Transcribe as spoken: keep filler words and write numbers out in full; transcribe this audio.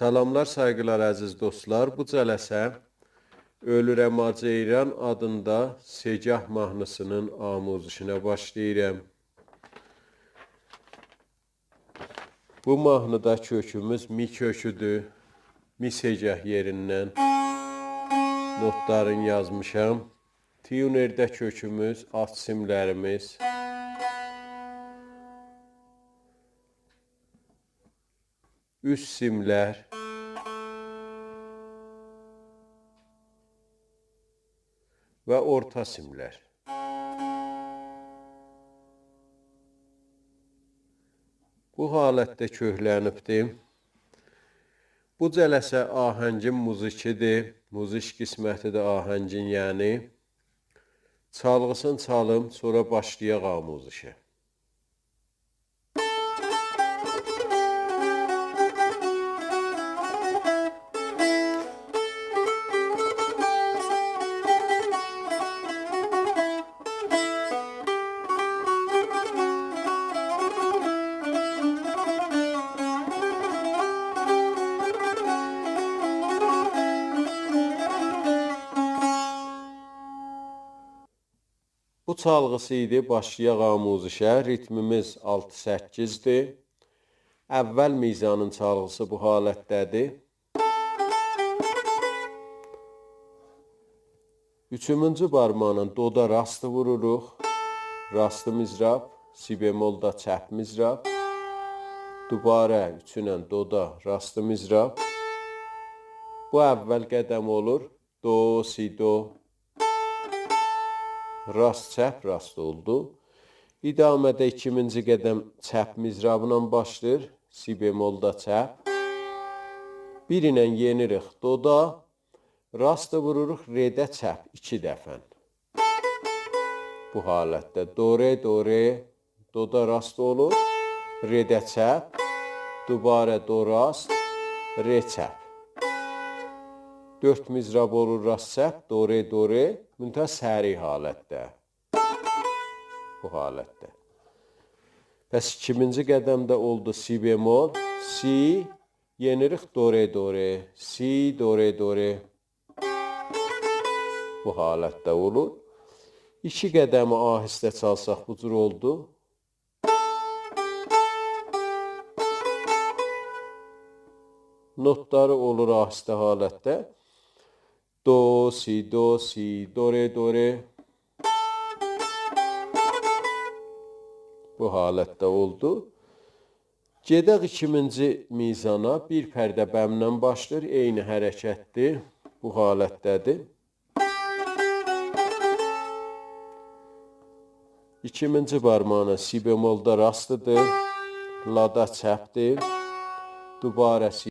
سلاملار، سایغیلار، عزیز دوستلار. بو جلسه «اؤلورم آج حیران» آدیندا سه‌گاه ماهنی‌سینین آموزشینه باشلاییرام. بو ماهنی‌دا کؤکوموز می کؤکودور. می سه‌گاه یئریندن نوتلارین یازمیشام. تیونرده کؤکوموز، آلت سیملریمیز، اوست سیملر و اورتا سیملر. بو حالتده کؤکلنیبدیر. بو جلسه آهنگین موزیکی‌دیر. موزیک قسمتی‌دیر آهنگین، یعنی. چالغی‌سینی چالیم، سونرا باشلایاق آموزشه. بو چالغی‌سی ایدی. باشلایاق آموزشه. ریتمیمیز آلتی سککیزدیر. اول میزانین چالغی‌سی بو حالتده‌دیر. اوچومونجو بارماغینان دودا راستی ووروروق. راست مضراب، سی بملدا چپ مضراب. دوباره اوچونن دودا راست مضراب. بو اول قدم اولور. دو، سی، دو. راست، چپ، راست اولدو. ادامه‌ده ایکیمینجی قدم چپ مضرابلا باشلاییر. سی بملدا چپ. بیر ایله یئنیریک دودا. راستی ووروروق رده چپ ایکی دفعه. بو حالتده دو، ر، دو، ر، دودا راست اولور، رده چپ، دوباره دو راست، ر چپ. دؤرد مضراب اولور راست چپ، دو، ر، دو، ر، منتها سریع حالتده. بو حالتده. پس ایکیمینجی قدمده اولدو سی بمل، سی، یئنیریک دو، ر، دو، ر، سی، دو، ر، دو، ر. بو حالتده اولور. ایکی قدمی آهسته چالساق بو جور اولدو. نوتلاری اولور آهسته حالتده. دو، سی، دو، سی، دو، ر، دو، ر. بو حالتده اولدو. گئدک ایکیمینجی میزانا، بیر پرده بمله باشلاییر، عینی حرکتدیر، بو حالتده‌دیر. ایکیمینجی بارماغینا سی بملدا راستدیر، لادا چپدیر، دوباره سی